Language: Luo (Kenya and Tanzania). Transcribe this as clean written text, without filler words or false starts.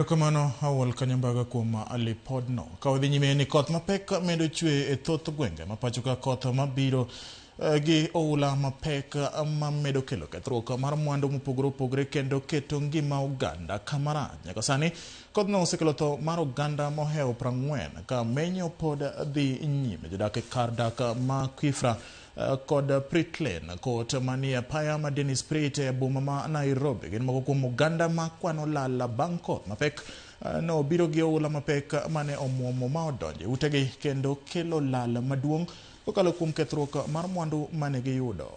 Erokamano Awol Kanyambaga kuom lipodno. Ka wadhi nyime ni koth mapek medo chwe e thoth gwenge ma pacho ka koth mabiro gi oula mapek mamedo kelo kethruok mar mwandu mopogore opogore kendo keto ngima oganda kamarach. Nyaka sani kodhno osekelo tho mar oganda mohewo 40 ka menyo pod dhi nyime. Jodak e kar dak ma Kwifra kod Pritlen Court manie apaya ma Dennis Pritt e boma ma Nairobi gin moko kuom oganda ma kwano lal bang' koth mapek no biro gi oula mapek mane omuomo ma odonjo e utegi kendo kelo lal maduong' kokalo kuom kethruok mar mwandu mane giyudo.